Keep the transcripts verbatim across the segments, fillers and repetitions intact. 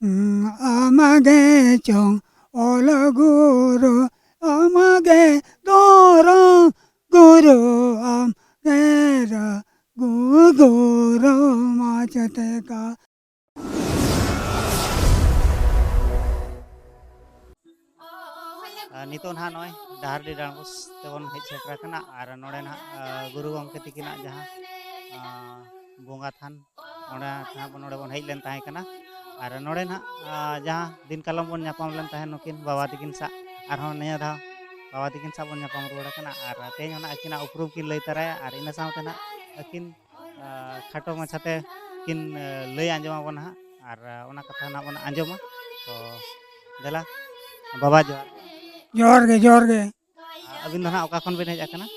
ᱟᱢᱜᱮ ᱪᱚᱝ ᱚᱞ ᱜᱩᱨᱩ, ᱟᱢᱜᱮ ᱫᱷᱚᱨᱚᱢ ᱜᱩᱨᱩ, ᱟᱢᱜᱮ ᱨᱟᱹᱜᱩ ᱜᱩᱨᱩ ᱢᱟᱪᱮᱛ ᱠᱟ᱾ ᱟᱨ ᱱᱤᱛᱚᱜ ᱱᱟᱦᱟᱜ ᱱᱚᱜᱼᱚᱭ ᱰᱟᱦᱟᱨᱰᱤ ᱰᱟᱸᱰᱵᱳᱥ ᱛᱮᱵᱚᱱ ᱦᱮᱡ ᱥᱮᱴᱮᱨ ᱟᱠᱟᱱᱟ᱾ ᱟᱨ ᱱᱚᱰᱮ ᱱᱟᱦᱟᱜ, ᱟ, ᱜᱩᱨᱩ ᱜᱚᱢᱠᱮ ᱛᱤᱠᱤᱱᱟᱜ ᱡᱟᱦᱟᱸ, ᱟ, ᱵᱚᱸᱜᱟ ᱛᱷᱟᱱ, ᱚᱸᱰᱮ ᱱᱟᱦᱟᱜ ᱵᱚᱱ, ᱱᱚᱰᱮ ᱵᱚᱱ ᱦᱮᱡ ᱞᱮᱱ ᱛᱟᱦᱮᱸ ᱠᱟᱱᱟ᱾ ᱟᱨ ᱱᱚᱰᱮ ᱱᱟᱦᱟᱜ, ᱟ, ᱡᱟᱦᱟᱸ ᱫᱤᱱ ᱠᱟᱞᱚᱢ ᱵᱚᱱ ᱧᱟᱯᱟᱢ ᱞᱮᱱ ᱛᱟᱦᱮᱸᱫ ᱱᱩᱠᱤᱱ ᱵᱟᱵᱟ ᱛᱤᱠᱤᱱ ᱥᱟᱶ, ᱟᱨᱦᱚᱸ ᱱᱤᱭᱟᱹ ᱫᱷᱟᱣ ᱵᱟᱵᱟ ᱛᱤᱠᱤᱱ ᱥᱟᱶ ᱵᱚᱱ ᱧᱟᱯᱟᱢ ᱨᱩᱣᱟᱹᱲ ᱟᱠᱟᱱᱟ᱾ ᱟᱨ ᱛᱮᱦᱮᱧ ᱚᱱᱟ ᱟᱹᱠᱤᱱᱟᱜ ᱩᱯᱨᱩᱢ ᱠᱤᱱ ᱞᱟᱹᱭ ᱛᱟᱨᱟᱭᱟ, ᱟᱨ ᱤᱱᱟᱹ ᱥᱟᱶᱛᱮ ᱱᱟᱦᱟᱜ ᱟᱹᱠᱤᱱ ᱟ, ᱠᱷᱟᱴᱚ ᱢᱟᱪᱷᱟᱛᱮ ᱠᱤᱱ, ᱟ, ᱞᱟᱹᱭ ᱟᱸᱡᱚᱢ ᱟᱵᱚᱱᱟ ᱦᱟᱸᱜ, ᱟᱨ, ᱟ, ᱚᱱᱟ ᱠᱟᱛᱷᱟ ᱱᱟᱜ ᱵᱚᱱ ᱟᱸᱡᱚᱢᱟ᱾ ᱛᱚ ᱫᱮᱞᱟ ᱵᱟᱵᱟ, ᱡᱚᱦᱟᱨ᱾ ᱡᱚᱦᱟᱨ ᱜᱮ, ᱡᱚᱦᱟᱨ ᱜᱮ᱾ ᱟ, ᱟᱹᱵᱤᱱ ᱫᱚ ᱱᱟᱜ ᱚᱠᱟ ᱠᱷᱚᱱ ᱵᱤᱱ ᱦᱮᱡ ᱟᱠᱟᱱᱟ?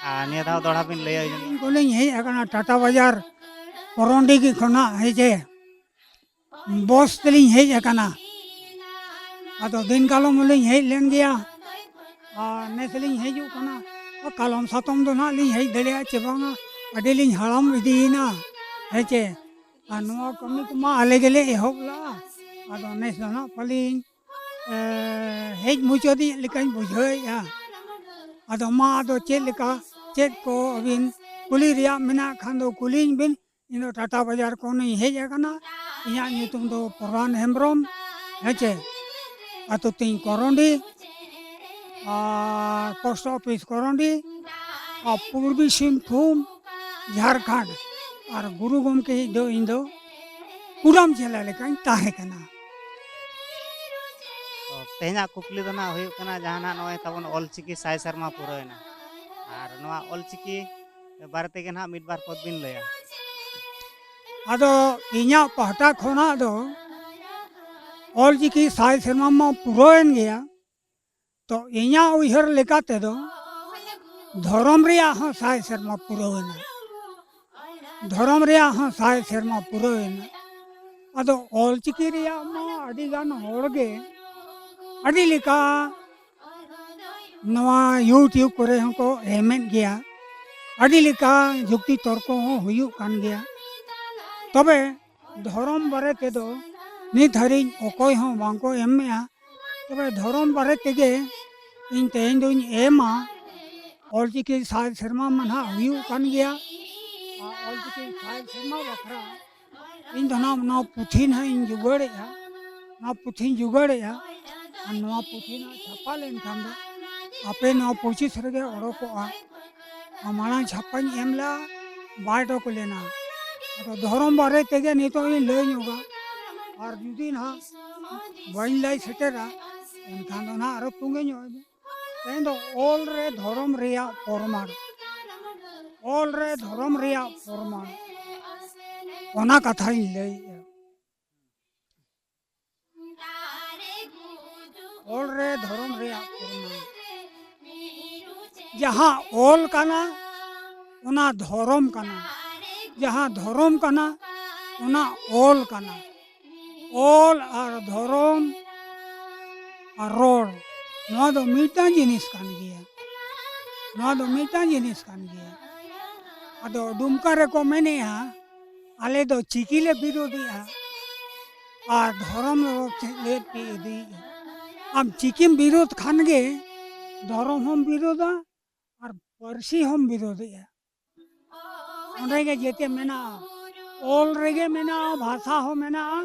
ᱟᱨ ᱱᱤᱭᱟᱹ ᱫᱷᱟᱣ ᱫᱚᱦᱲᱟ ᱵᱤᱱ ᱞᱟᱹᱭᱟ ᱤᱧ ᱠᱷᱚᱱᱤᱧ ᱦᱮᱡ ᱟᱠᱟᱱᱟ, ᱴᱟᱴᱟ ᱵᱟᱡᱟᱨ, ᱠᱚᱨᱚᱱᱰᱤ ᱠᱷᱚᱱᱟᱜ, ᱦᱮᱸ ᱪᱮ᱾ ᱵᱚᱥ ᱛᱮᱞᱤᱧ ᱦᱮᱡ ᱟᱠᱟᱱᱟ᱾ ᱟᱫᱚ ᱫᱤᱱ ᱠᱟᱞᱚᱢ ᱦᱚᱸᱞᱤᱧ ᱦᱮᱡ ᱞᱮᱱ ᱜᱮᱭᱟ, ᱟᱨ ᱱᱮᱥ ᱞᱤᱧ ᱦᱤᱡᱩᱜ ᱠᱟᱱᱟ᱾ ᱟᱨ ᱠᱟᱞᱚᱢ ᱥᱟᱛᱚᱢ ᱫᱚ ᱱᱟᱦᱟᱜ ᱞᱤᱧ ᱦᱮᱡ ᱫᱟᱲᱮᱭᱟᱜᱼᱟ ᱪᱮ ᱵᱟᱝᱟ, ᱟᱹᱰᱤ ᱞᱤᱧ ᱦᱟᱲᱟᱢ ᱤᱫᱤᱭᱮᱱᱟ, ᱦᱮᱸ ᱪᱮ᱾ ᱟᱨ ᱱᱚᱣᱟ ᱠᱟᱹᱢᱤ ᱠᱚᱢᱟ ᱟᱞᱮ ᱜᱮᱞᱮ ᱮᱦᱚᱵ ᱞᱟᱜᱼᱟ᱾ ᱟᱫᱚ ᱱᱮᱥ ᱫᱚ ᱱᱟᱦᱟᱜ ᱯᱟᱞᱤᱧ, ᱮ, ᱦᱮᱡ ᱢᱩᱪᱟᱹᱫᱮᱫ ᱞᱮᱠᱟᱧ ᱵᱩᱡᱷᱟᱹᱣᱮᱫᱼᱟ᱾ ᱟᱫᱚ ᱢᱟ, ᱟᱫᱚ ᱪᱮᱫ ᱞᱮᱠᱟ, ᱪᱮᱫ ᱠᱚ ᱟᱹᱵᱤᱱ ᱠᱩᱞᱤ ᱨᱮᱭᱟᱜ ᱢᱮᱱᱟᱜ ᱠᱷᱟᱱ ᱫᱚ ᱠᱩᱞᱤᱧ ᱵᱤᱱ᱾ ᱤᱧ ᱫᱚ ᱴᱟᱴᱟ ᱵᱟᱡᱟᱨ ᱠᱷᱚᱱᱤᱧ ᱦᱮᱡ ᱟᱠᱟᱱᱟ᱾ ᱤᱧᱟᱹᱜ ᱧᱩᱛᱩᱢ ᱫᱚ ᱯᱚᱨᱟᱱ ᱦᱮᱢᱵᱨᱚᱢ, ᱦᱮᱸ ᱪᱮ᱾ ᱟᱹᱛᱩ ᱛᱤᱧ ᱠᱚᱨᱚᱱᱰᱤ, ᱟᱨ ᱯᱳᱥᱴ ᱚᱯᱷᱤᱥ ᱠᱚᱨᱚᱱᱰᱤ, ᱟᱨ ᱯᱩᱨᱵᱤ ᱥᱤᱝᱵᱷᱩᱢ, ᱡᱷᱟᱲᱠᱷᱚᱸᱰ᱾ ᱟᱨ ᱜᱩᱨᱩ ᱜᱚᱢᱠᱮ ᱫᱚ ᱤᱧ ᱫᱚ ᱠᱩᱰᱟᱢ ᱪᱮᱞᱟ ᱞᱮᱠᱟᱧ ᱛᱟᱦᱮᱸ ᱠᱟᱱᱟ᱾ ᱛᱚ, ᱛᱮᱦᱮᱧᱟᱜ ᱠᱩᱠᱞᱤ ᱫᱚ ᱱᱟᱜ ᱦᱩᱭᱩᱜ ᱠᱟᱱᱟ, ᱡᱟᱦᱟᱸ ᱱᱟᱜ ᱱᱚᱜᱼᱚᱭ ᱛᱟᱵᱚᱱ ᱚᱞ ᱪᱤᱠᱤ ᱥᱟᱭ ᱥᱮᱨᱢᱟ ᱯᱩᱨᱟᱹᱣᱮᱱᱟ, ᱟᱨ ᱱᱚᱣᱟ ᱚᱞ ᱪᱤᱠᱤ ᱵᱟᱨᱮ ᱛᱮᱜᱮ ᱱᱟᱜ ᱢᱤᱫ ᱵᱟᱨ ᱯᱚᱫ ᱵᱤᱱ ᱞᱟᱹᱭᱟ᱾ ᱟᱫᱚ ᱤᱧᱟᱹᱜ ᱯᱟᱦᱴᱟ ᱠᱷᱚᱱᱟᱜ ᱫᱚ ᱚᱞ ᱪᱤᱠᱤ ᱥᱟᱭ ᱥᱮᱨᱢᱟ ᱢᱟ ᱯᱩᱨᱟᱹᱣᱮᱱ ᱜᱮᱭᱟ, ᱛᱚ ᱤᱧᱟᱹᱜ ᱩᱭᱦᱟᱹᱨ ᱞᱮᱠᱟ ᱛᱮᱫᱚ ᱫᱷᱚᱨᱚᱢ ᱨᱮᱭᱟᱜ ᱦᱚᱸ ᱥᱟᱭ ᱥᱮᱨᱢᱟ ᱯᱩᱨᱟᱹᱣᱮᱱᱟ, ᱫᱷᱚᱨᱚᱢ ᱨᱮᱭᱟᱜ ᱦᱚᱸ ᱥᱟᱭ ᱥᱮᱨᱢᱟ ᱯᱩᱨᱟᱹᱣᱮᱱᱟ᱾ ᱟᱫᱚ ᱚᱞ ᱪᱤᱠᱤ ᱨᱮᱭᱟᱜ ᱢᱟ ᱟᱹᱰᱤ ᱜᱟᱱ ᱦᱚᱲ ᱜᱮ ᱟᱹᱰᱤ ᱞᱮᱠᱟ ᱱᱚᱣᱟ YouTube ᱠᱚᱨᱮ ᱦᱚᱸᱠᱚ ᱮᱢᱮᱫ ᱜᱮᱭᱟ, ᱟᱹᱰᱤ ᱞᱮᱠᱟ ᱡᱩᱠᱛᱤ ᱛᱚᱨᱠᱚ ᱦᱚᱸ ᱦᱩᱭᱩᱜ ᱠᱟᱱ ᱜᱮᱭᱟ᱾ ᱛᱚᱵᱮ ᱫᱷᱚᱨᱚᱢ ᱵᱟᱨᱮ ᱛᱮᱫᱚ ᱱᱤᱛ ᱦᱟᱹᱨᱤᱡ ᱚᱠᱚᱭ ᱦᱚᱸ ᱵᱟᱝ ᱠᱚ ᱮᱢ ᱢᱮᱜᱼᱟ᱾ ᱛᱚᱵᱮ ᱫᱷᱚᱨᱚᱢ ᱵᱟᱨᱮ ᱛᱮᱜᱮ ᱤᱧ ᱛᱮᱦᱮᱧ ᱫᱚᱧ ᱮᱢᱟ᱾ ᱚᱞᱪᱤᱠᱤ ᱥᱟᱭ ᱥᱮᱨᱢᱟ ᱢᱟ ᱱᱟᱦᱟᱜ ᱦᱩᱭᱩᱜ ᱠᱟᱱ ᱜᱮᱭᱟ᱾ ᱟᱨ ᱚᱞᱪᱤᱠᱤ ᱥᱟᱭ ᱥᱮᱨᱢᱟ ᱵᱟᱠᱷᱨᱟ ᱤᱧ ᱫᱚ ᱱᱟᱦᱟᱜ ᱱᱚᱣᱟ ᱯᱩᱛᱷᱤ ᱱᱟᱦᱟᱜ ᱤᱧ ᱡᱚᱜᱟᱲᱮᱜᱼᱟ᱾ ᱱᱚᱣᱟ ᱯᱩᱛᱷᱤᱧ ᱡᱚᱜᱟᱲᱮᱜᱼᱟ᱾ ᱟᱨ ᱱᱚᱣᱟ ᱯᱩᱛᱷᱤ ᱱᱟᱦᱟᱜ ᱪᱷᱟᱯᱟ ᱞᱮᱱᱠᱷᱟᱱ ᱫᱚ ᱟᱯᱮ ᱱᱚᱣᱟ ᱯᱚᱸᱪᱤᱥ ᱨᱮᱜᱮ ᱚᱰᱚᱠᱚᱜᱼᱟ᱾ ᱟᱨ ᱢᱟᱲᱟᱝ ᱪᱷᱟᱯᱟᱧ ᱮᱢ ᱞᱮᱜᱼᱟ, ᱵᱟᱭ ᱚᱰᱚᱠ ᱞᱮᱱᱟ᱾ ᱟᱫᱚ ᱫᱷᱚᱨᱚᱢ ᱵᱟᱨᱮ ᱛᱮᱜᱮ ᱱᱤᱛᱚᱜ ᱤᱧ ᱞᱟᱹᱭ ᱧᱚᱜᱟ᱾ ᱟᱨ ᱡᱩᱫᱤ ᱱᱟᱦᱟᱜ ᱵᱟᱹᱧ ᱞᱟᱹᱭ ᱥᱮᱴᱮᱨᱟ, ᱮᱱᱠᱷᱟᱱ ᱫᱚ ᱱᱟᱦᱟᱜ ᱟᱨᱚ ᱛᱚᱸᱜᱮ ᱧᱚᱜ ᱢᱮ᱾ ᱛᱮᱦᱮᱧ ᱫᱚ ᱚᱞ ᱨᱮ ᱫᱷᱚᱨᱚᱢ ᱨᱮᱭᱟᱜ ᱯᱨᱚᱢᱟᱬ, ᱚᱞ ᱨᱮ ᱫᱷᱚᱨᱚᱢ ᱨᱮᱭᱟᱜ ᱯᱨᱚᱢᱟᱬ, ᱚᱱᱟ ᱠᱟᱛᱷᱟᱧ ᱞᱟᱹᱭᱮᱜᱼᱟ᱾ ᱚᱞ ᱨᱮ ᱫᱷᱚᱨᱚᱢ ᱨᱮᱭᱟᱜ ᱯᱨᱚᱢᱟᱬ᱾ ᱡᱟᱦᱟᱸ ᱚᱞ ᱠᱟᱱᱟ, ᱚᱱᱟ ᱫᱷᱚᱨᱚᱢ ᱠᱟᱱᱟ᱾ ᱡᱟᱦᱟᱸ ᱫᱷᱚᱨᱚᱢ ᱠᱟᱱᱟ, ᱚᱱᱟ ᱚᱞ ᱠᱟᱱᱟ᱾ ᱚᱞ ᱟᱨ ᱫᱷᱚᱨᱚᱢ ᱟᱨ ᱨᱚᱲ, ᱱᱚᱣᱟ ᱫᱚ ᱢᱤᱫᱴᱟᱝ ᱡᱤᱱᱤᱥ ᱠᱟᱱ ᱜᱮᱭᱟ᱾ ᱱᱚᱣᱟ ᱫᱚ ᱢᱤᱫᱴᱟᱝ ᱡᱤᱱᱤᱥ ᱠᱟᱱ ᱜᱮᱭᱟ᱾ ᱟᱫᱚ ᱫᱩᱢᱠᱟ ᱨᱮᱠᱚ ᱢᱮᱱᱮᱜᱼᱟ, ᱟᱞᱮ ᱫᱚ ᱪᱤᱠᱤ ᱞᱮ ᱵᱤᱨᱳᱫᱷᱮᱜᱼᱟ ᱟᱨ ᱫᱷᱚᱨᱚᱢ ᱫᱚ ᱪᱮᱫ ᱞᱮ ᱯᱮ ᱤᱫᱤᱭᱮᱜᱼᱟ? ᱟᱢ ᱪᱤᱠᱤᱢ ᱵᱤᱨᱳᱫᱷ ᱠᱷᱟᱱ ᱜᱮ ᱫᱷᱚᱨᱚᱢ ᱦᱚᱸᱢ ᱵᱤᱨᱳᱫᱷᱟ ᱟᱨ ᱯᱟᱹᱨᱥᱤ ᱦᱚᱸᱢ ᱵᱤᱨᱳᱫᱷᱮᱜᱼᱟ᱾ ᱚᱸᱰᱮ ᱜᱮ ᱡᱮᱛᱮ ᱢᱮᱱᱟᱜᱼᱟ, ᱚᱞ ᱨᱮᱜᱮ ᱢᱮᱱᱟᱜᱼᱟ, ᱵᱷᱟᱥᱟ ᱦᱚᱸ ᱢᱮᱱᱟᱜᱼᱟ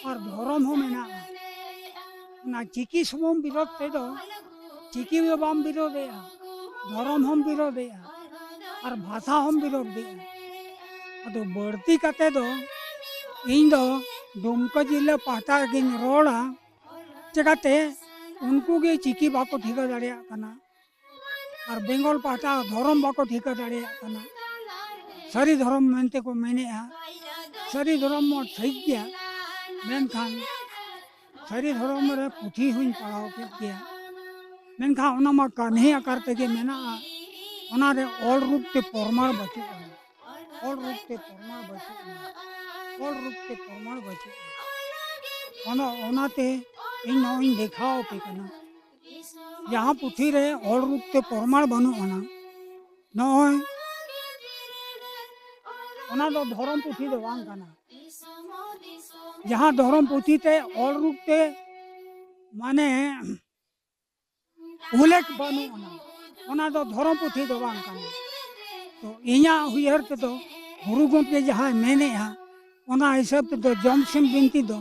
ᱟᱨ ᱫᱷᱚᱨᱚᱢ ᱦᱚᱸ ᱢᱮᱱᱟᱜᱼᱟ᱾ ᱚᱱᱟ ᱪᱤᱠᱤ ᱥᱩᱢᱩᱝ ᱵᱤᱨᱳᱫᱷ ᱛᱮᱫᱚ ᱪᱤᱠᱤ ᱫᱚ ᱵᱟᱢ ᱵᱤᱨᱳᱫᱷᱮᱜᱼᱟ, ᱫᱷᱚᱨᱚᱢ ᱦᱚᱸᱢ ᱵᱤᱨᱳᱫᱷᱮᱜᱼᱟ ᱟᱨ ᱵᱷᱟᱥᱟ ᱦᱚᱸᱢ ᱵᱤᱨᱳᱫᱷᱮᱜᱼᱟ᱾ ᱟᱫᱚ ᱵᱟᱹᱲᱛᱤ ᱠᱟᱛᱮ ᱫᱚ ᱤᱧ ᱫᱚ ᱫᱩᱢᱠᱟ ᱡᱤᱞᱟᱹ ᱯᱟᱦᱴᱟ ᱨᱮᱜᱮᱧ ᱨᱚᱲᱟ᱾ ᱪᱮᱠᱟᱛᱮ ᱩᱱᱠᱩ ᱜᱮ ᱪᱤᱠᱤ ᱵᱟᱠᱚ ᱴᱷᱤᱠᱟᱹ ᱫᱟᱲᱮᱭᱟᱜ ᱠᱟᱱᱟ, ᱟᱨ ᱵᱮᱝᱜᱚᱞ ᱯᱟᱦᱴᱟ ᱫᱷᱚᱨᱚᱢ ᱵᱟᱠᱚ ᱴᱷᱤᱠᱟᱹ ᱫᱟᱲᱮᱭᱟᱜ ᱠᱟᱱᱟ᱾ ᱥᱟᱹᱨᱤ ᱫᱷᱚᱨᱚᱢ ᱢᱮᱱᱛᱮ ᱠᱚ ᱢᱮᱱᱮᱜᱼᱟ, ᱥᱟᱹᱨᱤ ᱫᱷᱚᱨᱚᱢ ᱢᱟ ᱴᱷᱤᱠ ᱜᱮᱭᱟ, ᱢᱮᱱᱠᱷᱟᱱ ᱥᱟᱹᱨᱤ ᱫᱷᱚᱨᱚᱢ ᱨᱮ ᱯᱩᱛᱷᱤ ᱦᱚᱸᱧ ᱯᱟᱲᱦᱟᱣ ᱠᱮᱫ ᱜᱮᱭᱟ, ᱢᱮᱱᱠᱷᱟᱱ ᱚᱱᱟ ᱢᱟ ᱠᱟᱹᱦᱱᱤ ᱟᱠᱟᱨ ᱛᱮᱜᱮ ᱢᱮᱱᱟᱜᱼᱟ, ᱚᱱᱟ ᱨᱮ ᱚᱞ ᱨᱩᱯ ᱛᱮ ᱯᱨᱚᱢᱟᱬ ᱵᱟᱹᱪᱩᱜ ᱟᱱᱟ᱾ ᱚᱞ ᱨᱩᱯ ᱛᱮ ᱯᱨᱚᱢᱟᱬ ᱵᱟᱹᱪᱩᱜ ᱟᱱᱟ᱾ ᱚᱞ ᱨᱩᱯ ᱛᱮ ᱯᱨᱚᱢᱟᱬ ᱵᱟᱹᱪᱩᱜ ᱟᱱᱟ᱾ ᱚᱱᱟ, ᱚᱱᱟᱛᱮ ᱤᱧ ᱱᱚᱜᱼᱚᱭ ᱤᱧ ᱫᱮᱠᱷᱟᱣ ᱟᱯᱮ ᱠᱟᱱᱟ᱾ ᱡᱟᱦᱟᱸ ᱯᱩᱛᱷᱤ ᱨᱮ ᱚᱞ ᱨᱩᱯ ᱛᱮ ᱯᱨᱚᱢᱟᱬ ᱵᱟᱹᱱᱩᱜ ᱟᱱᱟ, ᱱᱚᱜᱼᱚᱭ ᱚᱱᱟ ᱫᱚ ᱫᱷᱚᱨᱚᱢ ᱯᱩᱛᱷᱤ ᱫᱚ ᱵᱟᱝ ᱠᱟᱱᱟ᱾ ᱡᱟᱦᱟᱸ ᱫᱷᱚᱨᱚᱢ ᱯᱩᱛᱷᱤ ᱛᱮ ᱚᱞ ᱨᱩᱯ ᱛᱮ ᱢᱟᱱᱮ ᱩᱞᱮᱠᱷ ᱵᱟᱹᱱᱩᱜ ᱟᱱᱟ, ᱚᱱᱟ ᱫᱚ ᱫᱷᱚᱨᱚᱢ ᱯᱩᱛᱷᱤ ᱫᱚ ᱵᱟᱝ ᱠᱟᱱᱟ᱾ ᱛᱚ ᱤᱧᱟᱹᱜ ᱩᱭᱦᱟᱹᱨ ᱛᱮᱫᱚ ᱜᱩᱨᱩ ᱜᱚᱢᱠᱮ ᱡᱟᱦᱟᱸᱭ ᱢᱮᱱᱮᱜᱼᱟ, ᱚᱱᱟ ᱦᱤᱥᱟᱹᱵ ᱛᱮᱫᱚ ᱡᱚᱢᱥᱤᱢ ᱵᱤᱱᱛᱤ ᱫᱚ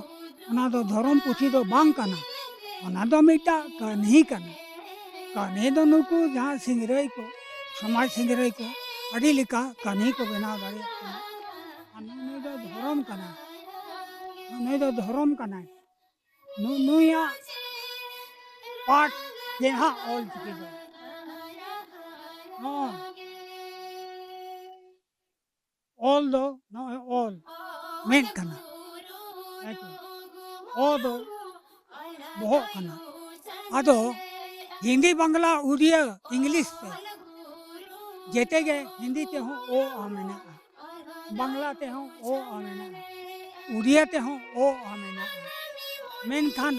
ᱚᱱᱟ ᱫᱚ ᱫᱷᱚᱨᱚᱢ ᱯᱩᱛᱷᱤ ᱫᱚ ᱵᱟᱝ ᱠᱟᱱᱟ᱾ ᱚᱱᱟ ᱫᱚ ᱢᱤᱫᱴᱟᱜ ᱠᱟᱹᱦᱱᱤ ᱠᱟᱱᱟ᱾ ᱠᱟᱹᱦᱱᱤ ᱫᱚ ᱱᱩᱠᱩ ᱡᱟᱦᱟᱸ ᱥᱤᱝᱨᱟᱹᱭ ᱠᱚ, ᱥᱚᱢᱟᱡᱽ ᱥᱤᱝᱨᱟᱹᱭ ᱠᱚ ᱟᱹᱰᱤ ᱞᱮᱠᱟ ᱠᱟᱹᱦᱱᱤ ᱠᱚ ᱵᱮᱱᱟᱣ ᱫᱟᱲᱮᱭᱟᱜ ᱠᱟᱱᱟ᱾ ᱟᱨ ᱱᱩᱭ ᱫᱚ ᱫᱷᱚᱨᱚᱢ ᱠᱟᱱᱟᱭ, ᱱᱩᱭ ᱫᱚ ᱫᱷᱚᱨᱚᱢ ᱠᱟᱱᱟᱭ᱾ ᱱᱩ-, ᱱᱩᱭᱟᱜ ᱯᱟᱴ ᱜᱮ ᱦᱟᱸᱜ ᱚᱞ ᱪᱤᱠᱤ ᱫᱚ᱾ ᱱᱚᱜᱼᱚᱭ ᱚᱞ ᱫᱚ ᱱᱚᱜᱼᱚᱭ ᱚᱞ ᱢᱮᱫ ᱠᱟᱱᱟ, ᱦᱮᱸ ᱪᱮ? ᱚ ᱫᱚ ᱵᱚᱦᱚᱜ ᱠᱟᱱᱟ᱾ ᱟᱫᱚ ᱦᱤᱱᱫᱤ, ᱵᱟᱝᱞᱟ, ᱩᱲᱤᱭᱟ, ᱤᱝᱞᱤᱥ ᱛᱮ ᱡᱮᱛᱮ ᱜᱮ ᱦᱤᱱᱫᱤ ᱛᱮᱦᱚᱸ ᱚ ᱟ ᱢᱮᱱᱟᱜᱼᱟ, ᱵᱟᱝᱞᱟ ᱛᱮᱦᱚᱸ ᱚ ᱟ ᱢᱮᱱᱟᱜᱼᱟ, ᱩᱲᱤᱭᱟ ᱛᱮᱦᱚᱸ ᱚ ᱟ ᱢᱮᱱᱟᱜᱼᱟ᱾ ᱢᱮᱱᱠᱷᱟᱱ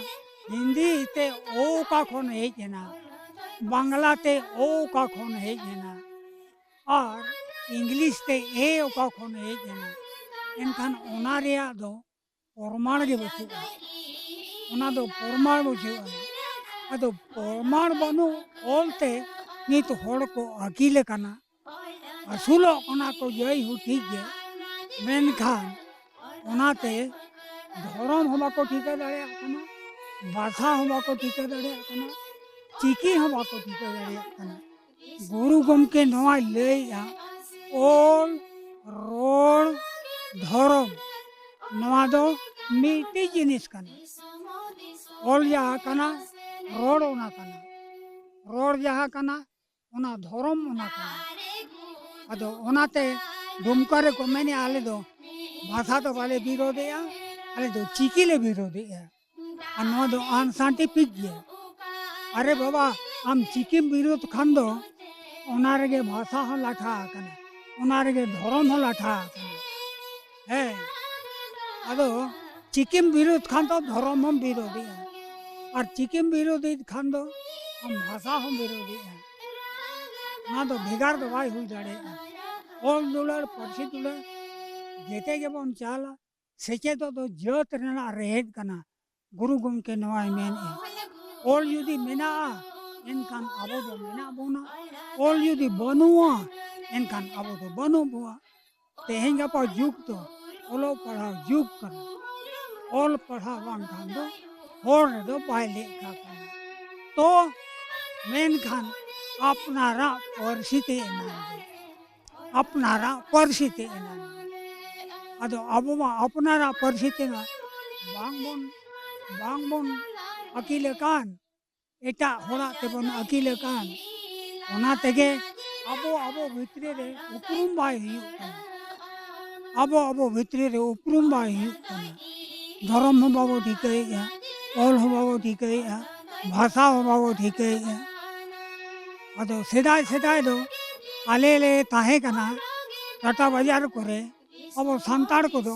ᱦᱤᱱᱫᱤ ᱛᱮ ᱚ ᱚᱠᱟ ᱠᱷᱚᱱ ᱦᱮᱡ ᱮᱱᱟ, ᱵᱟᱝᱞᱟ ᱛᱮ ᱚ ᱚᱠᱟ ᱠᱷᱚᱱ ᱦᱮᱡ ᱮᱱᱟ, ᱟᱨ ᱤᱝᱞᱤᱥ ᱛᱮ ᱮ ᱚᱠᱟ ᱠᱷᱚᱱ ᱦᱮᱡ ᱮᱱᱟ, ᱮᱱᱠᱷᱟᱱ ᱚᱱᱟ ᱨᱮᱭᱟᱜ ᱫᱚ ᱯᱨᱚᱢᱟᱬ ᱜᱮ ᱵᱟᱹᱪᱩᱜᱼᱟ᱾ ᱚᱱᱟ ᱫᱚ ᱯᱨᱚᱢᱟᱬ ᱵᱩᱡᱷᱟᱹᱜᱼᱟ᱾ ᱟᱫᱚ ᱯᱨᱚᱢᱟᱬ ᱵᱟᱹᱱᱩᱜ ᱚᱞ ᱛᱮ ᱱᱤᱛ ᱦᱚᱲ ᱠᱚ ᱟᱹᱠᱤᱞ ᱟᱠᱟᱱᱟ, ᱟᱹᱥᱩᱞᱚᱜ ᱠᱟᱱᱟ ᱠᱚ, ᱡᱟᱭ ᱦᱳᱠ ᱴᱷᱤᱠ ᱜᱮ, ᱢᱮᱱᱠᱷᱟᱱ ᱚᱱᱟᱛᱮ ᱫᱷᱚᱨᱚᱢ ᱦᱚᱸ ᱵᱟᱠᱚ ᱴᱷᱤᱠᱟᱹ ᱫᱟᱲᱮᱭᱟᱜ ᱠᱟᱱᱟ, ᱵᱷᱟᱥᱟ ᱦᱚᱸ ᱵᱟᱠᱚ ᱴᱷᱤᱠᱟᱹ ᱫᱟᱲᱮᱭᱟᱜ ᱠᱟᱱᱟ, ᱪᱤᱠᱤ ᱦᱚᱸ ᱵᱟᱠᱚ ᱴᱷᱤᱠᱟᱹ ᱫᱟᱲᱮᱭᱟᱜ ᱠᱟᱱᱟ᱾ ᱜᱩᱨᱩ ᱜᱚᱢᱠᱮ ᱱᱚᱣᱟᱭ ᱞᱟᱹᱭᱮᱜᱼᱟ, ᱚᱞ, ᱨᱚᱲ, ᱫᱷᱚᱨᱚᱢ, ᱱᱚᱣᱟ ᱫᱚ ᱢᱤᱫᱴᱤᱡ ᱡᱤᱱᱤᱥ ᱠᱟᱱᱟ᱾ ᱚᱞ ᱡᱟᱦᱟᱸ ᱠᱟᱱᱟ, ᱨᱚᱲ ᱚᱱᱟ ᱠᱟᱱᱟ, ᱨᱚᱲ ᱡᱟᱦᱟᱸ ᱠᱟᱱᱟ, ᱚᱱᱟ ᱫᱷᱚᱨᱚᱢ ᱚᱱᱟ ᱠᱟᱱᱟ᱾ ᱟᱫᱚ ᱚᱱᱟᱛᱮ ᱫᱩᱢᱠᱟ ᱨᱮᱠᱚ ᱢᱮᱱᱮᱜᱼᱟ, ᱟᱞᱮ ᱫᱚ ᱵᱷᱟᱥᱟ ᱫᱚ ᱵᱟᱞᱮ ᱵᱤᱨᱳᱫᱷᱮᱜᱼᱟ, ᱟᱞᱮ ᱫᱚ ᱪᱤᱠᱤ ᱞᱮ ᱵᱤᱨᱳᱫᱷᱮᱜᱼᱟ᱾ ᱟᱨ ᱱᱚᱣᱟ ᱫᱚ ᱟᱱᱥᱟᱭᱮᱱᱴᱤᱯᱷᱤᱠ ᱜᱮᱭᱟ᱾ ᱟᱨᱮ ᱵᱟᱵᱟ, ᱟᱢ ᱪᱤᱠᱤᱢ ᱵᱤᱨᱳᱫᱷ ᱠᱷᱟᱱ ᱫᱚ ᱚᱱᱟ ᱨᱮᱜᱮ ᱵᱷᱟᱥᱟ ᱦᱚᱸ ᱞᱟᱴᱷᱟ ᱟᱠᱟᱱᱟ, ᱚᱱᱟ ᱨᱮᱜᱮ ᱫᱷᱚᱨᱚᱢ ᱦᱚᱸ ᱞᱟᱴᱷᱟ ᱟᱠᱟᱱᱟ᱾ ᱦᱮᱸ, ᱟᱫᱚ ᱪᱤᱠᱤᱢ ᱵᱤᱨᱳᱫᱷ ᱠᱷᱟᱱ ᱫᱚ ᱫᱷᱚᱨᱚᱢ ᱦᱚᱸᱢ ᱵᱤᱨᱳᱫᱷᱮᱜᱼᱟ, ᱟᱨ ᱪᱤᱠᱤᱢ ᱵᱤᱨᱳᱫᱷᱮᱫ ᱠᱷᱟᱱ ᱫᱚ ᱟᱢ ᱵᱷᱟᱥᱟ ᱦᱚᱸᱢ ᱵᱤᱨᱳᱫᱷᱮᱜᱼᱟ᱾ ᱚᱱᱟ ᱫᱚ ᱵᱷᱮᱜᱟᱨ ᱫᱚ ᱵᱟᱭ ᱦᱩᱭ ᱫᱟᱲᱮᱭᱟᱜᱼᱟ᱾ ᱚᱞ ᱫᱩᱞᱟᱹᱲ, ᱯᱟᱹᱨᱥᱤ ᱫᱩᱞᱟᱹᱲ ᱡᱮᱛᱮ ᱜᱮᱵᱚᱱ ᱪᱟᱞᱟ, ᱥᱮᱪᱮᱫᱚᱜ ᱫᱚ ᱡᱟᱹᱛ ᱨᱮᱱᱟᱜ ᱨᱮᱦᱮᱫ ᱠᱟᱱᱟ᱾ ᱜᱩᱨᱩ ᱜᱚᱢᱠᱮ ᱱᱚᱣᱟᱭ ᱢᱮᱱᱮᱫᱼᱟ, ᱚᱞ ᱡᱩᱫᱤ ᱢᱮᱱᱟᱜᱼᱟ, ᱮᱱᱠᱷᱟᱱ ᱟᱵᱚ ᱫᱚ ᱢᱮᱱᱟᱜ ᱵᱚᱱᱟ᱾ ᱚᱞ ᱡᱩᱫᱤ ᱵᱟᱹᱱᱩᱜᱼᱟ, ᱮᱱᱠᱷᱟᱱ ᱟᱵᱚ ᱫᱚ ᱵᱟᱹᱱᱩᱜ ᱵᱚᱱᱟ᱾ ᱛᱮᱦᱮᱧ ᱜᱟᱯᱟ ᱡᱩᱜᱽ ᱫᱚ ᱚᱞᱚᱜ ᱯᱟᱲᱦᱟᱣ ᱡᱩᱜᱽ ᱠᱟᱱᱟ᱾ ᱚᱞ ᱯᱟᱲᱦᱟᱣ ᱵᱟᱝᱠᱷᱟᱱ ᱫᱚ ᱦᱚᱲ ᱨᱮᱫᱚ ᱵᱟᱭ ᱞᱮᱠᱷᱟ ᱠᱟᱱᱟ᱾ ᱛᱚ ᱢᱮᱱᱠᱷᱟᱱ ᱟᱯᱱᱟᱨᱟᱜ ᱯᱟᱹᱨᱥᱤ ᱛᱮ ᱮᱱᱟᱝ ᱜᱮ, ᱟᱯᱱᱟᱨᱟᱜ ᱯᱟᱹᱨᱥᱤ ᱛᱮ ᱮᱱᱟᱝ ᱜᱮ᱾ ᱟᱫᱚ ᱟᱵᱚ ᱢᱟ ᱟᱯᱱᱟᱨᱟᱜ ᱯᱟᱹᱨᱥᱤ ᱛᱮᱢᱟ ᱵᱟᱝᱵᱚᱱ, ᱵᱟᱝᱵᱚᱱ ᱟᱹᱠᱤᱞ ᱟᱠᱟᱱ, ᱮᱴᱟᱜ ᱦᱚᱲᱟᱜ ᱛᱮᱵᱚᱱ ᱟᱹᱠᱤᱞ ᱟᱠᱟᱱ᱾ ᱚᱱᱟ ᱛᱮᱜᱮ ᱟᱵᱚ ᱟᱵᱚ ᱵᱷᱤᱛᱨᱤ ᱨᱮ ᱩᱯᱨᱩᱢ ᱵᱟᱭ ᱦᱩᱭᱩᱜ ᱠᱟᱱᱟ᱾ ᱟᱵᱚ ᱟᱵᱚ ᱵᱷᱤᱛᱨᱤ ᱨᱮ ᱩᱯᱨᱩᱢ ᱵᱟᱭ ᱦᱩᱭᱩᱜ ᱠᱟᱱᱟ᱾ ᱫᱷᱚᱨᱚᱢ ᱦᱚᱸ ᱵᱟᱵᱚ ᱴᱷᱤᱠᱟᱹᱭᱮᱫᱼᱟ, ᱚᱞ ᱦᱚᱸ ᱵᱟᱵᱚ ᱴᱷᱤᱠᱟᱹᱭᱮᱫᱼᱟ, ᱵᱷᱟᱥᱟ ᱦᱚᱸ ᱵᱟᱵᱚ ᱴᱷᱤᱠᱟᱹᱭᱮᱫᱼᱟ᱾ ᱟᱫᱚ ᱥᱮᱫᱟᱭ ᱥᱮᱫᱟᱭ ᱫᱚ ᱟᱞᱮ ᱞᱮ ᱛᱟᱦᱮᱸ ᱠᱟᱱᱟ ᱴᱟᱴᱟ ᱵᱟᱡᱟᱨ ᱠᱚᱨᱮ, ᱟᱵᱚ ᱥᱟᱱᱛᱟᱲ ᱠᱚᱫᱚ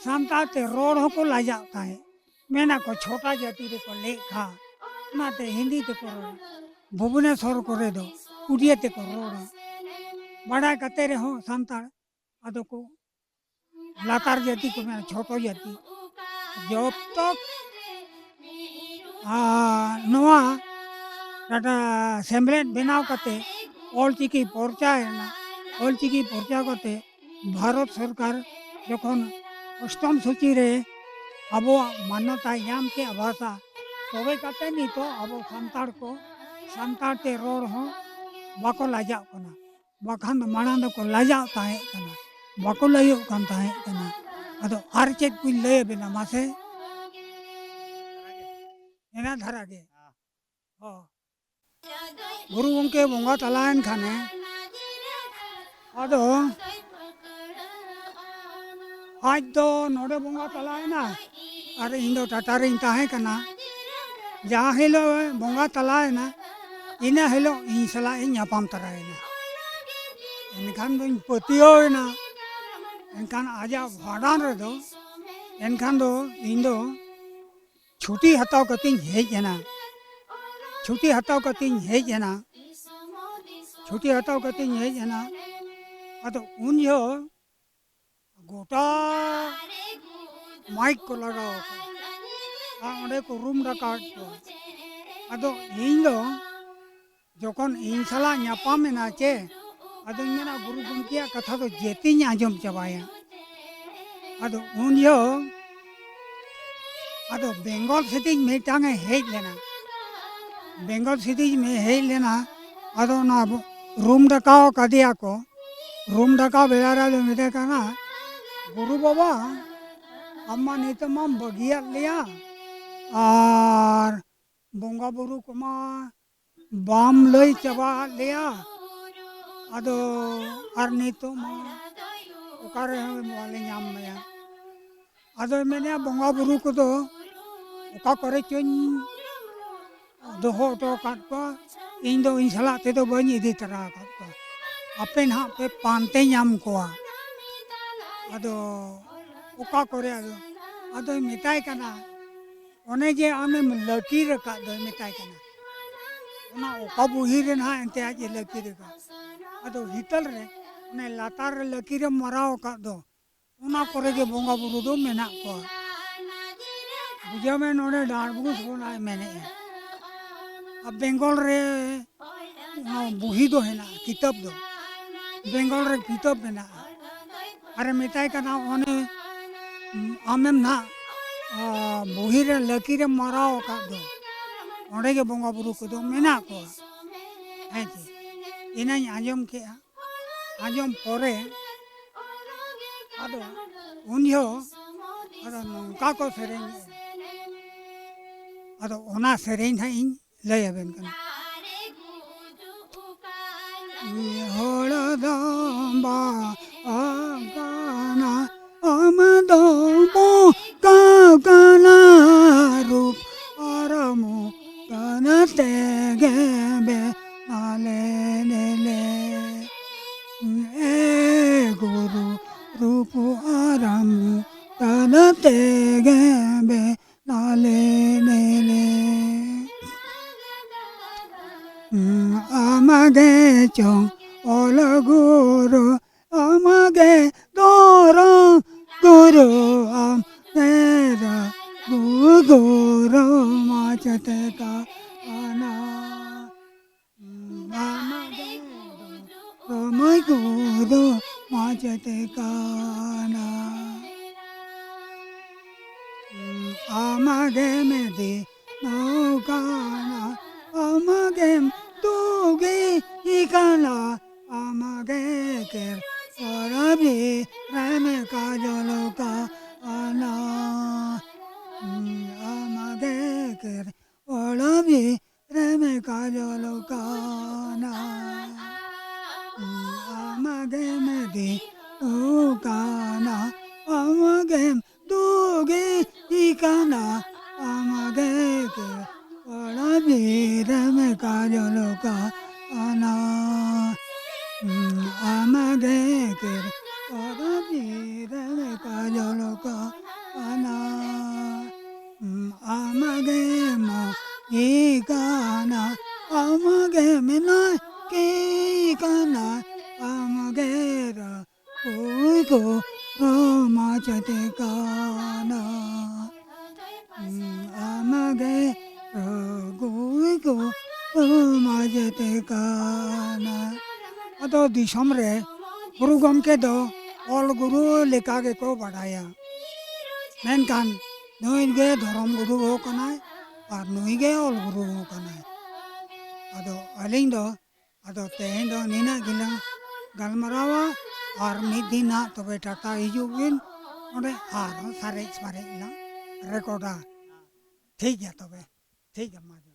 ᱥᱟᱱᱛᱟᱲ ᱛᱮ ᱨᱚᱲ ᱦᱚᱸᱠᱚ ᱞᱟᱡᱟᱜ ᱛᱟᱦᱮᱸᱫ᱾ ᱢᱮᱱᱟᱠᱚ ᱪᱷᱳᱴᱟ ᱡᱟᱹᱛᱤ ᱨᱮᱠᱚ ᱞᱮᱠᱷᱟ, ᱚᱱᱟᱛᱮ ᱦᱤᱱᱫᱤ ᱛᱮᱠᱚ ᱨᱚᱲᱟ᱾ ᱵᱷᱩᱵᱽᱱᱮᱥᱚᱨ ᱠᱚᱨᱮ ᱫᱚ ᱩᱲᱤᱭᱟ ᱛᱮᱠᱚ ᱨᱚᱲᱟ᱾ ᱵᱟᱲᱟᱭ ᱠᱟᱛᱮ ᱨᱮᱦᱚᱸ ᱥᱟᱱᱛᱟᱲ ᱟᱫᱚ ᱠᱚ ᱞᱟᱛᱟᱨ ᱡᱟᱹᱛᱤ ᱠᱚ ᱢᱮᱱᱟ, ᱪᱷᱳᱴᱳ ᱡᱟᱹᱛᱤ᱾ ᱡᱚᱵ ᱛᱚᱠ, ᱟᱨ ᱱᱚᱣᱟ ᱴᱟᱴᱟ ᱥᱮᱢᱞᱮᱫ ᱵᱮᱱᱟᱣ ᱠᱟᱛᱮ ᱚᱞᱪᱤᱠᱤ ᱯᱚᱨᱪᱟᱭᱮᱱᱟ᱾ ᱚᱞᱪᱤᱠᱤ ᱯᱚᱨᱪᱟ ᱠᱟᱛᱮ ᱵᱷᱟᱨᱚᱛ ᱥᱚᱨᱠᱟᱨ ᱡᱚᱠᱷᱚᱱ ᱚᱥᱴᱚᱢ ᱥᱩᱪᱤ ᱨᱮ ᱟᱵᱚᱣᱟᱜ ᱢᱟᱱᱱᱚᱛᱟᱭ ᱧᱟᱢ ᱠᱮᱫᱼᱟ ᱵᱷᱟᱥᱟ, ᱛᱚᱵᱮ ᱠᱟᱛᱮ ᱱᱤᱛᱚᱜ ᱟᱵᱚ ᱥᱟᱱᱛᱟᱲ ᱠᱚ ᱥᱟᱱᱛᱟᱲ ᱛᱮ ᱨᱚᱲ ᱦᱚᱸ ᱵᱟᱠᱚ ᱞᱟᱡᱟᱜ ᱠᱟᱱᱟ᱾ ᱵᱟᱠᱷᱟᱱ ᱫᱚ ᱢᱟᱲᱟᱝ ᱫᱚᱠᱚ ᱞᱟᱡᱟᱜ ᱛᱟᱦᱮᱸ ᱠᱟᱱᱟ, ᱵᱟᱠᱚ ᱞᱟᱹᱭᱚᱜ ᱠᱟᱱ ᱛᱟᱦᱮᱸ ᱠᱟᱱᱟ᱾ ᱟᱫᱚ ᱟᱨ ᱪᱮᱫ ᱠᱚᱧ ᱞᱟᱹᱭ ᱟᱵᱮᱱᱟ ᱢᱟᱥᱮ? ᱤᱱᱟᱹ ᱫᱷᱟᱨᱟ ᱜᱮ᱾ ᱦᱚᱸ᱾ ᱜᱩᱨᱩ ᱜᱚᱢᱠᱮ ᱵᱚᱸᱜᱟ ᱛᱟᱞᱟᱭᱮᱱ ᱠᱷᱟᱱᱮ, ᱟᱫᱚ ᱟᱡ ᱫᱚ ᱱᱚᱰᱮ ᱵᱚᱸᱜᱟ ᱛᱟᱞᱟᱭᱮᱱᱟ ᱟᱨ ᱤᱧ ᱫᱚ ᱴᱟᱴᱟ ᱨᱤᱧ ᱛᱟᱦᱮᱸ ᱠᱟᱱᱟ᱾ ᱡᱟᱦᱟᱸ ᱦᱤᱞᱳᱜ ᱮ ᱵᱚᱸᱜᱟ ᱛᱟᱞᱟᱭᱮᱱᱟ, ᱤᱱᱟᱹ ᱦᱤᱞᱳᱜ ᱤᱧ ᱥᱟᱞᱟᱜ ᱤᱧ ᱧᱟᱯᱟᱢ ᱛᱚᱨᱟᱭᱮᱱᱟ᱾ ᱮᱱᱠᱷᱟᱱ ᱫᱚᱧ ᱯᱟᱹᱛᱭᱟᱹᱣ ᱮᱱᱟ᱾ ᱮᱱᱠᱷᱟᱱ ᱟᱡᱟᱜ ᱵᱷᱟᱸᱰᱟᱱ ᱨᱮᱫᱚ, ᱮᱱᱠᱷᱟᱱ ᱫᱚ ᱤᱧ ᱫᱚ ᱪᱷᱩᱴᱤ ᱦᱟᱛᱟᱣ ᱠᱟᱛᱮᱧ ᱦᱮᱡ ᱮᱱᱟ᱾ ᱪᱷᱩᱴᱤ ᱦᱟᱛᱟᱣ ᱠᱟᱛᱮᱧ ᱦᱮᱡ ᱮᱱᱟ᱾ ᱪᱷᱩᱴᱤ ᱦᱟᱛᱟᱣ ᱠᱟᱛᱮᱧ ᱦᱮᱡ ᱮᱱᱟ᱾ ᱟᱫᱚ ᱩᱱ ᱡᱚᱦᱚᱜ ᱜᱚᱴᱟ ᱢᱟᱭᱤᱠ ᱠᱚ ᱞᱟᱜᱟᱣ ᱟᱠᱟᱫᱟ ᱟᱨ ᱚᱸᱰᱮ ᱠᱚ ᱨᱩᱢ ᱰᱟᱠᱟᱣᱮᱫ ᱠᱚᱣᱟ᱾ ᱟᱫᱚ ᱤᱧ ᱫᱚ ᱡᱚᱠᱷᱚᱱ ᱤᱧ ᱥᱟᱞᱟᱜ ᱧᱟᱯᱟᱢ ᱮᱱᱟ ᱪᱮ, ᱟᱫᱚᱧ ᱢᱮᱱᱟ, ᱜᱩᱨᱩ ᱜᱚᱢᱠᱮᱭᱟᱜ ᱠᱟᱛᱷᱟ ᱫᱚ ᱡᱮᱛᱤᱧ ᱟᱸᱡᱚᱢ ᱪᱟᱵᱟᱭᱟ᱾ ᱟᱫᱚ ᱩᱱ ᱡᱚᱦᱚᱜ ᱟᱫᱚ ᱵᱮᱝᱜᱚᱞ ᱥᱮᱫᱤᱡ ᱢᱤᱫᱴᱟᱝ ᱮ ᱦᱮᱡ ᱞᱮᱱᱟ᱾ ᱵᱮᱝᱜᱚᱞ ᱥᱮᱫᱤᱡ ᱢᱮ ᱦᱮᱡ ᱞᱮᱱᱟ᱾ ᱟᱫᱚ ᱚᱱᱟ ᱨᱩᱢ ᱰᱟᱠᱟᱣ ᱠᱟᱫᱮᱭᱟ ᱠᱚ᱾ ᱨᱩᱢ ᱰᱟᱠᱟᱣ ᱵᱮᱲᱟ ᱨᱮ ᱟᱫᱚ ᱢᱮᱛᱟᱭ ᱠᱟᱱᱟ, ᱜᱩᱨᱩ ᱵᱟᱵᱟ, ᱟᱢ ᱢᱟ ᱱᱤᱛᱚᱜ ᱢᱟᱢ ᱵᱟᱹᱜᱤᱭᱟᱫ ᱞᱮᱭᱟ, ᱟᱨ ᱵᱚᱸᱜᱟ ᱵᱩᱨᱩ ᱠᱚᱢᱟ ᱵᱟᱢ ᱞᱟᱹᱭ ᱪᱟᱵᱟ ᱟᱫ ᱞᱮᱭᱟ᱾ ᱟᱫᱚ ᱟᱨ ᱱᱤᱛᱚᱜ ᱢᱟ ᱚᱠᱟ ᱨᱮᱦᱚᱸ ᱵᱟᱞᱮ ᱧᱟᱢ ᱢᱮᱭᱟ᱾ ᱟᱫᱚᱭ ᱢᱮᱱᱮᱫᱼᱟ, ᱵᱚᱸᱜᱟ ᱵᱩᱨᱩ ᱠᱚᱫᱚ ᱚᱠᱟ ᱠᱚᱨᱮ ᱪᱚᱧ ᱫᱚᱦᱚ ᱦᱚᱴᱚ ᱟᱠᱟᱫ ᱠᱚᱣᱟ, ᱤᱧ ᱫᱚ ᱤᱧ ᱥᱟᱞᱟᱜ ᱛᱮᱫᱚ ᱵᱟᱹᱧ ᱤᱫᱤ ᱛᱟᱨᱟ ᱟᱠᱟᱫ ᱠᱚᱣᱟ, ᱟᱯᱮ ᱱᱟᱦᱟᱜ ᱯᱮ ᱯᱟᱱᱛᱮ ᱧᱟᱢ ᱠᱚᱣᱟ᱾ ᱟᱫᱚ ᱚᱠᱟ ᱠᱚᱨᱮ? ᱟᱫᱚ ᱟᱫᱚᱭ ᱢᱮᱛᱟᱭ ᱠᱟᱱᱟ, ᱚᱱᱮ ᱡᱮ ᱟᱢᱮᱢ ᱞᱟᱹᱠᱤᱨ ᱟᱠᱟᱫ ᱫᱚᱭ ᱢᱮᱛᱟᱭ ᱠᱟᱱᱟ, ᱚᱱᱟ ᱚᱠᱟ ᱵᱩᱦᱤ ᱨᱮ ᱱᱟᱦᱟᱜ ᱮᱱᱛᱮ ᱟᱡ ᱮ ᱞᱟᱹᱠᱤᱨ ᱟᱠᱟᱫ? ᱟᱫᱚ ᱦᱤᱛᱟᱹᱞ ᱨᱮ, ᱚᱱᱮ ᱞᱟᱛᱟᱨ ᱨᱮ ᱞᱟᱹᱠᱤᱨᱮᱢ ᱢᱟᱨᱟᱣ ᱟᱠᱟᱫ ᱫᱚ, ᱚᱱᱟ ᱠᱚᱨᱮ ᱜᱮ ᱵᱚᱸᱜᱟ ᱵᱩᱨᱩ ᱫᱚ ᱢᱮᱱᱟᱜ ᱠᱚᱣᱟ᱾ ᱵᱩᱡᱷᱟᱹᱣ ᱢᱮ, ᱱᱚᱰᱮ ᱰᱟᱸᱰᱵᱩᱥ ᱵᱚᱱᱟᱭ ᱢᱮᱱᱮᱫᱼᱟ᱾ ᱟᱨ ᱵᱮᱝᱜᱚᱞ ᱨᱮ ᱚᱱᱟ ᱵᱩᱦᱤ ᱫᱚ ᱦᱮᱱᱟᱜᱼᱟ, ᱠᱤᱛᱟᱹᱵ ᱫᱚ᱾ ᱵᱮᱝᱜᱚᱞ ᱨᱮ ᱠᱤᱛᱟᱹᱵ ᱢᱮᱱᱟᱜᱼᱟ᱾ ᱟᱨᱮ ᱢᱮᱛᱟᱭ ᱠᱟᱱᱟ, ᱚᱱᱮ ᱟᱢᱮᱢ ᱱᱟᱦᱟᱜ, ᱟ, ᱵᱩᱦᱤ ᱨᱮ ᱞᱟᱹᱠᱤᱨᱮᱢ ᱢᱟᱨᱟᱣ ᱟᱠᱟᱫ ᱫᱚ, ᱚᱸᱰᱮ ᱜᱮ ᱵᱚᱸᱜᱟ ᱵᱩᱨᱩ ᱠᱚᱫᱚ ᱢᱮᱱᱟᱜ ᱠᱚᱣᱟ᱾ ᱦᱮᱸ ᱪᱮ? ᱤᱱᱟᱹᱧ ᱟᱸᱡᱚᱢ ᱠᱮᱜᱼᱟ᱾ ᱟᱸᱡᱚᱢ ᱯᱚᱨᱮ ᱟᱫᱚ ᱩᱱ ᱡᱚᱦᱚᱜ ᱟᱫᱚ ᱱᱚᱝᱠᱟ ᱠᱚ ᱥᱮᱨᱮᱧᱮᱜᱼᱟ᱾ ᱟᱫᱚ ᱚᱱᱟ ᱥᱮᱨᱮᱧ ᱱᱟᱦᱟᱜ ᱤᱧ ᱞᱟᱹᱭ ᱟᱵᱮᱱ ᱠᱟᱱᱟ᱾ ᱦᱚᱲ ᱫᱚ ᱵᱟᱝ ᱠᱟᱱᱟ, ᱟᱢ ᱫᱚ ᱵᱚᱸᱜᱟ ᱠᱟᱱᱟ, ᱨᱩᱯ ᱟᱨ ᱢᱩ ᱛᱟᱱᱟ ᱛᱮᱜᱮ ᱵᱮᱱᱟᱞᱮ ᱞᱮᱞᱮ᱾ ᱮ ᱜᱩᱨᱩ ᱨᱩᱯ ᱟᱨ ᱢᱩ ᱛᱟᱱᱟ ᱛᱮᱜᱮ ᱵᱮᱱᱟᱞᱮ ᱞᱮᱞᱮ᱾ ᱟᱢᱟᱜᱮ ᱪᱚᱝ ᱚᱞ ᱜᱩᱨᱩ, ᱟᱢᱟᱜᱮ ᱫᱷᱚᱨᱚᱢ ᱜᱩᱨᱩ, ᱟᱢ ᱜᱩᱨᱩ ᱢᱟᱪᱮᱛ ᱠᱟᱱᱟ᱾ ᱟᱢᱟᱜᱮ ᱨᱚᱢᱚᱭ ᱜᱩᱨᱩ ᱢᱟᱪᱮᱛ ᱠᱟᱱᱟ᱾ ᱟᱢᱟᱜᱮ ᱢᱮᱫᱤ ᱱᱚ ᱠᱟᱱᱟ, ᱟᱢᱟᱜᱮᱢ ᱛᱩᱜᱤ ᱠᱟᱱᱟ, ᱟᱢᱟᱜᱮ ᱠᱮᱨ ᱯᱚᱨᱚᱵᱤ ᱨᱮᱢᱮ ᱠᱟᱡᱚᱞ ᱠᱟᱱᱟ᱾ ᱟᱢᱟᱜᱮ ᱠᱮᱨ ᱯᱚᱨᱚᱵᱤ ᱨᱮᱢᱮ ᱠᱟᱡᱚᱞ ᱠᱟᱱᱟ᱾ ᱟᱢᱟᱜᱮ ᱢᱮᱫᱤ ᱱᱚ ᱠᱟᱱᱟ, ᱟᱢᱟᱜᱮᱢ ᱫᱩᱜᱤ ᱠᱟᱱᱟ, ᱟᱢᱟᱜᱮ ᱠᱮ ᱯᱚᱲᱟ ᱵᱤᱨᱮᱢ ᱠᱟᱡᱚᱞ ᱠᱟᱱᱟ᱾ ᱟᱢᱟᱜᱮ ᱠᱮ ᱯᱚᱲᱟ ᱵᱤᱨᱮᱢ ᱠᱟᱡᱚᱞ ᱠᱟᱱᱟ᱾ ᱟᱢᱟᱜᱮ ᱢᱚᱭ ᱠᱟᱱᱟ, ᱟᱢᱟᱜᱮ ᱢᱮᱱᱟᱭ ᱠᱮ ᱠᱟᱱᱟ, ᱟᱢᱟᱜᱮ ᱨᱟ ᱜᱩᱭ ᱠᱚ ᱨᱚᱢᱟ ᱪᱮᱛᱮ ᱠᱟᱱᱟ᱾ ᱟᱢᱟᱜᱮ ᱨᱚᱜᱩᱭ ᱠᱚ ᱨᱚᱢᱟ ᱪᱮᱛᱮ ᱠᱟᱱᱟ᱾ ᱟᱫᱚ ᱫᱤᱥᱚᱢ ᱨᱮ ᱜᱩᱨᱩ ᱜᱚᱢᱠᱮ ᱫᱚ ᱚᱞ ᱜᱩᱨᱩ ᱞᱮᱠᱟ ᱜᱮᱠᱚ ᱵᱟᱰᱟᱭᱟ᱾ ᱢᱮᱱᱠᱷᱟᱱ ᱱᱩᱭ ᱜᱮ ᱫᱷᱚᱨᱚᱢ ᱜᱩᱨᱩ ᱦᱚᱸ ᱠᱟᱱᱟᱭ ᱟᱨ ᱱᱩᱭ ᱜᱮ ᱚᱞ ᱜᱩᱨᱩ ᱦᱚᱸ ᱠᱟᱱᱟᱭ᱾ ᱟᱫᱚ ᱟᱹᱞᱤᱧ ᱫᱚ ᱟᱫᱚ ᱛᱮᱦᱮᱧ ᱫᱚ ᱱᱤᱱᱟᱹᱜ ᱜᱮᱞᱟᱝ ᱜᱟᱞᱢᱟᱨᱟᱣᱟ, ᱟᱨ ᱢᱤᱫ ᱫᱤᱱ ᱦᱟᱸᱜ ᱛᱚᱵᱮ ᱴᱟᱴᱟ ᱦᱤᱡᱩᱜ ᱵᱤᱱ ᱚᱸᱰᱮ, ᱟᱨᱦᱚᱸ ᱥᱟᱨᱮᱡ ᱥᱟᱨᱮᱡ ᱞᱟᱝ ᱨᱮᱠᱚᱨᱰᱟ᱾ ᱴᱷᱤᱠ ᱜᱮᱭᱟ ᱛᱚᱵᱮ, ᱴᱷᱤᱠ ᱜᱮᱭᱟ, ᱢᱟ᱾